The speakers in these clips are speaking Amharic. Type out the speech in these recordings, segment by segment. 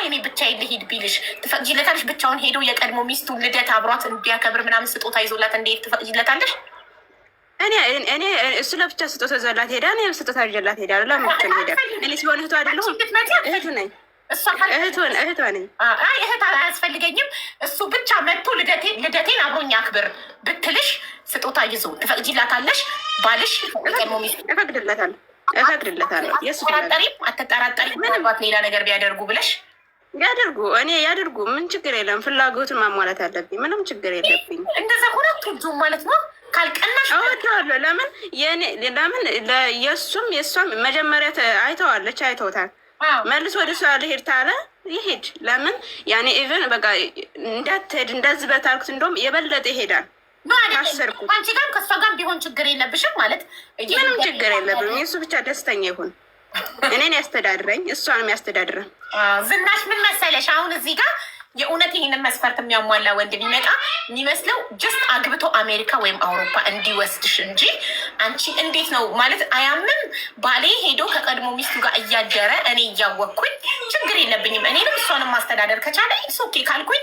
እኔ ብቻዬን ልሂድ ቢልሽ ትፈቅጂለታለሽ? ብቻውን ሄዶ የቀድሞ ሚስቱ ልደት አብሯት እንዲያከብር ምናምን ስጦታ ይዞላት እንዲሄድ ትፈቅጂለታለሽ? እኔ እሱ ለብቻ ስጦታ ይዞላት ሄዳ፣ እኔም ስጦታ ይዤላት ሄዳለሁ። ለምን ብቻውን ሄዳ? እኔ ሲሆን እህቱ አይደለሁም? እህቱ ነኝ። እህቷ ነኝ። አይ፣ እህት አያስፈልገኝም፣ እሱ ብቻ መጥቶ ልደቴን አብሮኝ አክብር ብትልሽ ስጦታ ይዞ ትፈቅጂላታለሽ? ባልሽ የቀድሞ ሚስቱ እፈቅድለታለሁ፣ እፈቅድለታለሁ። የእሱ አትጠራጠሪም? አትጠራጠሪም? ምናልባት ሌላ ነገር ቢያደርጉ ብለሽ? ያደርጉ፣ እኔ ያደርጉ፣ ምን ችግር የለም። ፍላጎቱን ማሟላት አለብኝ። ምንም ችግር የለብኝ። እንደዛ ሆነ አትወጂውም ማለት ነው ካልቀናሽ? እወደዋለሁ። ለምን ለምን የእሱም የእሷም መጀመሪያ አይተዋለች፣ አይተውታል። መልሶ ወደ እሷ ልሄድ ታለ ይሄድ። ለምን ያኔ even በቃ እንዳትሄድ እንደዚህ በታልኩት እንደውም የበለጠ ይሄዳል። ታሰርኩት። አንቺ ጋርም ከእሷ ጋርም ቢሆን ችግር የለብሽም ማለት? ምንም ችግር የለብኝም። የእሱ ብቻ ደስተኛ ይሁን። እኔን ያስተዳድረኝ፣ እሷንም ያስተዳድረን። ዝናሽ፣ ምን መሰለሽ፣ አሁን እዚህ ጋር የእውነት ይህንን መስፈርት የሚያሟላ ወንድ ቢመጣ የሚመስለው just አግብቶ አሜሪካ ወይም አውሮፓ እንዲወስድሽ እንጂ አንቺ እንዴት ነው ማለት አያምም። ባሌ ሄዶ ከቀድሞ ሚስቱ ጋር እያደረ እኔ እያወቅኩኝ ችግር የለብኝም፣ እኔንም እሷንም ማስተዳደር ከቻለ it's okay ካልኩኝ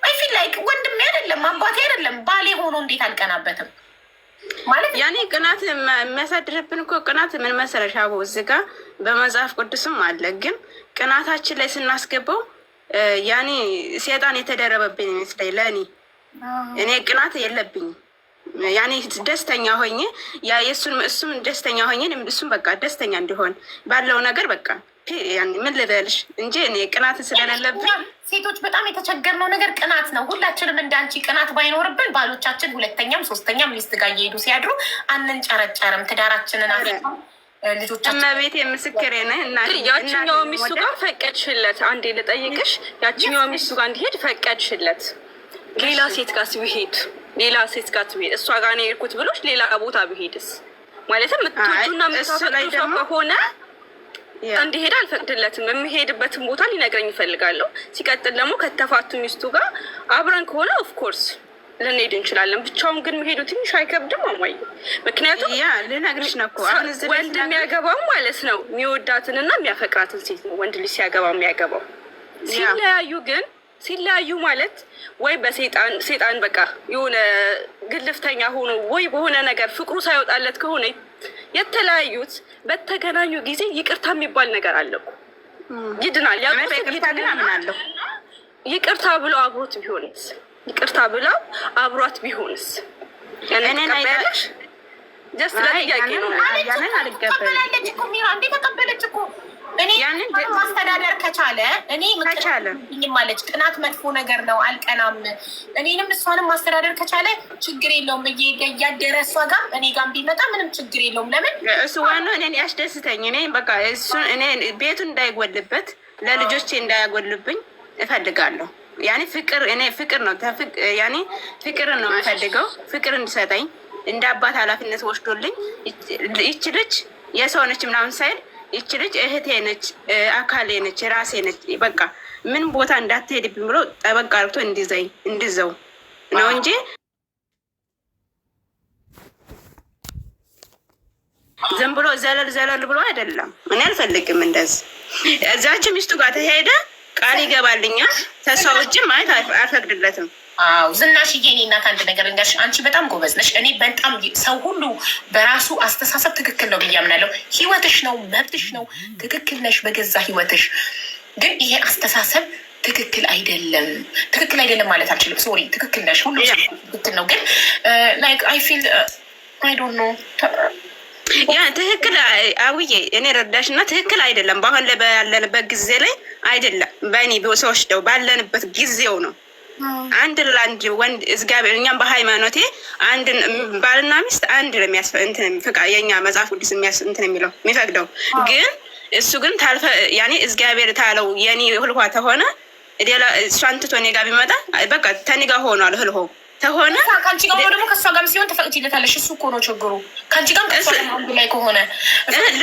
I feel like ወንድሜ አይደለም፣ አባቴ አይደለም፣ ባሌ ሆኖ እንዴት አልቀናበትም ማለት። ያኔ ቅናት የሚያሳድርብን እኮ ቅናት ምን መሰለሽ አቦ፣ እዚህ ጋ በመጽሐፍ ቅዱስም አለ። ግን ቅናታችን ላይ ስናስገባው ያኔ ሴጣን የተደረበብኝ ይመስለኝ ለእኔ። እኔ ቅናት የለብኝም። ያኔ ደስተኛ ሆኜ ያ የእሱን እሱም ደስተኛ ሆኜ እሱም በቃ ደስተኛ እንዲሆን ባለው ነገር በቃ ምን ልበልሽ እንጂ እኔ ቅናት ስለሌለብኝ። ሴቶች በጣም የተቸገርነው ነገር ቅናት ነው። ሁላችንም እንዳንቺ ቅናት ባይኖርብን ባሎቻችን ሁለተኛም ሶስተኛም ሚስት ጋር እየሄዱ ሲያድሩ አንንጨረጨርም። ትዳራችንን ልጆቻችን እመቤቴ ምስክሬ ነህ። እናቴ ያችኛው ሚስቱ ጋር ፈቀድሽለት? አንዴ ልጠይቅሽ፣ ያችኛው ሚስቱ ጋር እንዲሄድ ፈቀድሽለት? ሌላ ሴት ጋር ቢሄድ፣ ሌላ ሴት ጋር ቢሄድ፣ እሷ ጋር ነው የሄድኩት ብሎሽ ሌላ ቦታ ቢሄድስ? ማለትም የምትወጂውና የምታፈቅሪው ሰው ከሆነ እንዲሄድ አልፈቅድለትም። የሚሄድበትን ቦታ ሊነግረኝ ይፈልጋለሁ። ሲቀጥል ደግሞ ከተፋቱ ሚስቱ ጋር አብረን ከሆነ of course ልንሄድ እንችላለን። ብቻውን ግን መሄዱ ትንሽ አይከብድም አማይ? ምክንያቱም ያ ልነግርሽ ነው እኮ አሁን እዚህ ላይ ወንድ የሚያገባው ማለት ነው የሚወዳትንና የሚያፈቅራትን ሴት ነው ወንድ ልጅ ሲያገባ የሚያገባው። ሲለያዩ ግን፣ ሲለያዩ ማለት ወይ በሴጣን ሴጣን በቃ የሆነ ግልፍተኛ ሆኖ ወይ በሆነ ነገር ፍቅሩ ሳይወጣለት ከሆነ የተለያዩት፣ በተገናኙ ጊዜ ይቅርታ የሚባል ነገር አለ እኮ፣ ይድናል። ያ እኔ በይቅርታ ግን አምናለሁ። ይቅርታ ብሎ አብሮት ቢሆንስ? ይቅርታ ብለው አብሯት ቢሆንስ? ያንን እኔን ትቀበያለሽ? Just ለጥያቄ ነው። ያንን አልቀበልም። ተቀበላለች እኮ ሚራ፣ እንዴ ተቀበለች እኮ። እኔ ያንን ማስተዳደር ከቻለ እኔ ከቻለ። ማለች ቅናት መጥፎ ነገር ነው፣ አልቀናም። እኔንም እሷንም ማስተዳደር ከቻለ ችግር የለውም። እያደረ እሷ ጋም እኔ ጋም ቢመጣ ምንም ችግር የለውም። ለምን እሱ ዋናው እኔን ያስደስተኝ። እኔ በቃ እሱ እኔ ቤቱ እንዳይጎልበት፣ ለልጆቼ እንዳያጎልብኝ እፈልጋለሁ። ያኔ ፍቅር፣ እኔ ፍቅር ነው፣ ያኔ ፍቅርን ነው የምፈልገው። ፍቅር እንዲሰጠኝ፣ እንደ አባት ኃላፊነት ወስዶልኝ፣ ይች ልጅ የሰው ነች ምናምን ሳይል፣ ይች ልጅ እህቴ ነች፣ አካሌ ነች፣ ራሴ ነች፣ በቃ ምን ቦታ እንዳትሄድብኝ ብሎ ጠበቅ አርግቶ እንዲዘኝ እንዲዘው ነው እንጂ ዝም ብሎ ዘለል ዘለል ብሎ አይደለም። እኔ አልፈልግም እንደዚህ። እዛች ሚስቱ ጋር ተሄደ ቃል ይገባልኛል። ከሷ ውጭ ማየት አልፈቅድለትም። አዎ ዝናሽዬ፣ እኔ እናት አንድ ነገር ልንገርሽ፣ አንቺ በጣም ጎበዝ ነሽ። እኔ በጣም ሰው ሁሉ በራሱ አስተሳሰብ ትክክል ነው ብዬ አምናለሁ። ህይወትሽ ነው፣ መብትሽ ነው፣ ትክክል ነሽ በገዛ ህይወትሽ። ግን ይሄ አስተሳሰብ ትክክል አይደለም። ትክክል አይደለም ማለት አልችልም። Sorry፣ ትክክል ነሽ፣ ሁሉ ትክክል ነው። ግን like I feel I don't know። ያ ትክክል አውዬ፣ እኔ ረዳሽ እና ትክክል አይደለም። በአሁን ላይ ባለንበት ጊዜ ላይ አይደለም። በእኔ ሰወስደው ባለንበት ጊዜው ነው። አንድ ለአንድ ወንድ እግዚአብሔር እኛም በሃይማኖቴ አንድ ባልና ሚስት አንድ ነው የሚያስፈ እንትን ፍቃ የኛ መጽሐፍ ቅዱስ የሚያስ እንትን የሚለው የሚፈቅደው። ግን እሱ ግን ታልፈ ያኔ እግዚአብሔር ታለው የኔ ህልኳ ተሆነ ሌላ እሷን ትቶ እኔ ጋር ቢመጣ በቃ ተኔ ጋር ሆኗል። ህልሆ ተሆነ ከአንቺ ጋር ሆኖ ደግሞ ከእሷ ጋርም ሲሆን ትፈቅጂለታለሽ። እሱ እኮ ነው ችግሩ። ከአንቺ ጋርም ከእሷ ጋርም አንዱ ላይ ከሆነ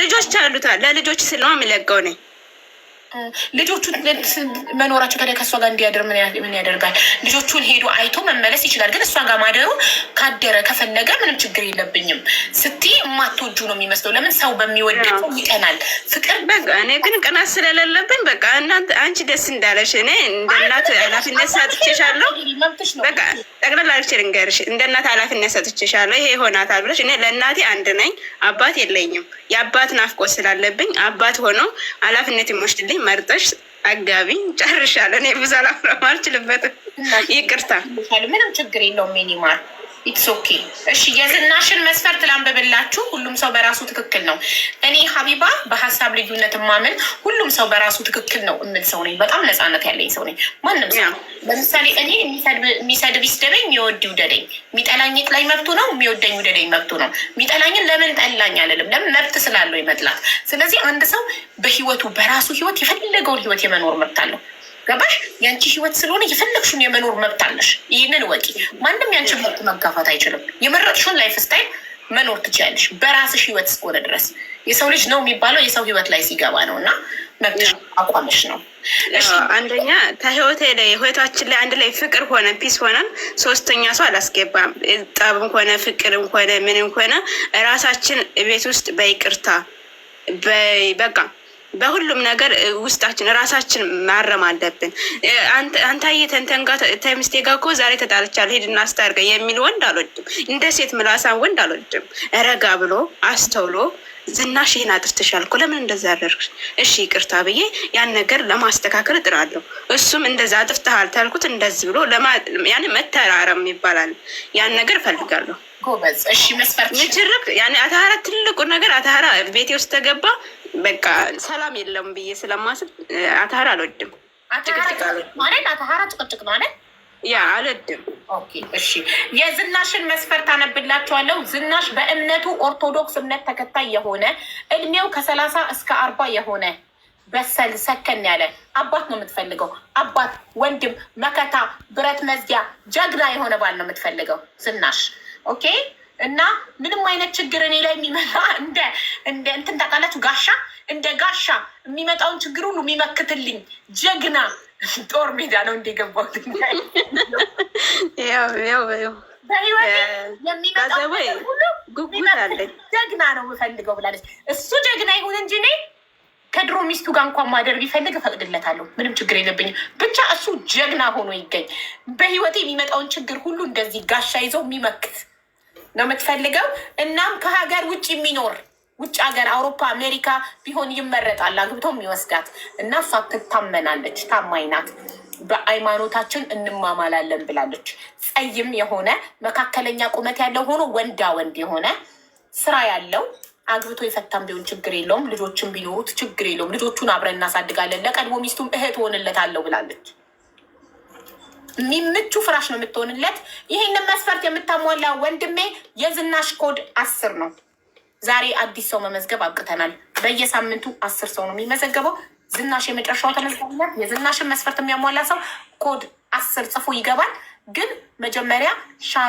ልጆች አሉታል። ለልጆች ስል ነው የሚለቀው እኔ። ልጆቹ መኖራቸው ታዲያ ከእሷ ጋር እንዲያድር ምን ያደርጋል? ልጆቹን ሄዶ አይቶ መመለስ ይችላል። ግን እሷ ጋር ማደሩ ካደረ ከፈለገ ምንም ችግር የለብኝም ስትይ የማትወጁ ነው የሚመስለው። ለምን ሰው በሚወድ ይቀናል። ፍቅር በቃ እኔ ግን ቅናት ስለሌለብኝ በቃ እናንተ አንቺ ደስ እንዳለሽ እኔ እንደ እናት ኃላፊነት ሰጥቼሻለሁ። በቃ ጠቅላላ አድርጌ ልንገርሽ፣ እንደ እናት ኃላፊነት ሰጥቼሻለሁ። ይሄ ይሆናታል ብለሽ እኔ ለእናቴ አንድ ነኝ፣ አባት የለኝም። የአባት ናፍቆት ስላለብኝ አባት ሆኖ ኃላፊነት የሚወስድልኝ መርጠሽ አጋቢ። ጨርሻለሁ። እኔ ብዙ አላፍረም፣ አልችልበትም። ይቅርታ። ምንም ችግር የለውም። ሚኒማር it's okay። እሺ የዝናሽን መስፈርት ላንብብላችሁ። ሁሉም ሰው በራሱ ትክክል ነው። እኔ ሀቢባ በሀሳብ ልዩነት ማምን ሁሉም ሰው በራሱ ትክክል ነው እምል ሰው ነኝ። በጣም ነፃነት ያለኝ ሰው ነኝ። ማንም ሰው ለምሳሌ እኔ የሚሰድብ ይስደበኝ፣ የሚወድ ይውደደኝ። የሚጠላኝ ይጥላኝ መብቱ ነው። የሚወደኝ ይውደደኝ መብቱ ነው። የሚጠላኝን ለምን ጠላኝ አልልም። ለምን መብት ስላለው ይመጥላት። ስለዚህ አንድ ሰው በህይወቱ በራሱ ህይወት የፈለገውን ህይወት የመኖር መብት አለው። ገባሽ? የአንቺ ህይወት ስለሆነ የፈለግሽውን የመኖር መብት አለሽ። ይህንን እወቂ። ማንም ያንቺን መብት መጋፋት አይችልም። የመረጥሽውን life style መኖር ትችያለሽ፣ በራስሽ ህይወት እስከሆነ ድረስ። የሰው ልጅ ነው የሚባለው የሰው ህይወት ላይ ሲገባ ነው እና መብትሽ አቋምሽ ነው። አንደኛ ከህይወቴ ላይ ህይወታችን ላይ አንድ ላይ ፍቅር ሆነ peace ሆነን ሶስተኛ ሰው አላስገባም። ጠብም ሆነ ፍቅርም ሆነ ምንም ሆነ ራሳችን ቤት ውስጥ በይቅርታ በቃ በሁሉም ነገር ውስጣችን ራሳችን ማረም አለብን። አንታዬ ተንተን ጋር ተሚስቴ ጋር እኮ ዛሬ ተጣልቻለሁ ሂድና አስታርቀኝ የሚል ወንድ አልወድም። እንደ ሴት ምላሳም ወንድ አልወድም። ረጋ ብሎ አስተውሎ ዝናሽ ይህን አጥፍተሻል እኮ ለምን እንደዛ አደረግሽ? እሺ ይቅርታ ብዬ ያን ነገር ለማስተካከል እጥራለሁ። እሱም እንደዛ አጥፍተሃል ታልኩት እንደዚህ ብሎ ያን መተራረም ይባላል። ያን ነገር እፈልጋለሁ። ጎበዝ። እሺ መስፈርት ንችርክ ያን አታራ ትልቁ ነገር አታራ ቤቴ ውስጥ ተገባ በቃ ሰላም የለውም ብዬ ስለማስብ አታራ አልወድም። ማለት አታራ ጭቅጭቅ ማለት yeah አልወድም። Okay እሺ፣ የዝናሽን መስፈርት አነብላችኋለሁ። ዝናሽ በእምነቱ ኦርቶዶክስ እምነት ተከታይ የሆነ እድሜው ከ30 እስከ 40 የሆነ በሰል ሰከን ያለ አባት ነው የምትፈልገው። አባት፣ ወንድም፣ መከታ፣ ብረት መዝጊያ፣ ጀግና የሆነ ባል ነው የምትፈልገው ዝናሽ። Okay እና ምንም አይነት ችግር እኔ ላይ የሚመጣ እንደ እንትን ታውቃላችሁ፣ ጋሻ እንደ ጋሻ የሚመጣውን ችግር ሁሉ የሚመክትልኝ ጀግና። ጦር ሜዳ ነው እንደገባሁት በህይወቴ የሚመጣው ሁሉ ጀግና ነው የምፈልገው ብላለች። እሱ ጀግና ይሁን እንጂ እኔ ከድሮ ሚስቱ ጋር እንኳን ማደር ቢፈልግ እፈቅድለታለሁ። ምንም ችግር የለብኝም። ብቻ እሱ ጀግና ሆኖ ይገኝ። በህይወቴ የሚመጣውን ችግር ሁሉ እንደዚህ ጋሻ ይዘው የሚመክት ነው የምትፈልገው። እናም ከሀገር ውጭ የሚኖር ውጭ ሀገር አውሮፓ፣ አሜሪካ ቢሆን ይመረጣል። አግብቶ የሚወስዳት እና እሷ ትታመናለች፣ ታማኝ ናት። በሃይማኖታችን እንማማላለን ብላለች። ጸይም የሆነ መካከለኛ ቁመት ያለው ሆኖ ወንዳ ወንድ የሆነ ስራ ያለው አግብቶ የፈታም ቢሆን ችግር የለውም። ልጆችም ቢኖሩት ችግር የለውም። ልጆቹን አብረን እናሳድጋለን። ለቀድሞ ሚስቱም እህት ሆንለታለሁ ብላለች። የሚምቹ ፍራሽ ነው የምትሆንለት። ይህንን መስፈርት የምታሟላ ወንድሜ የዝናሽ ኮድ 10 ነው። ዛሬ አዲስ ሰው መመዝገብ አብቅተናል። በየሳምንቱ 10 ሰው ነው የሚመዘገበው። ዝናሽ የመጨረሻው ተመዝጋቢ ናት። የዝናሽን መስፈርት የሚያሟላ ሰው ኮድ 10 ጽፎ ይገባል። ግን መጀመሪያ ሻሮ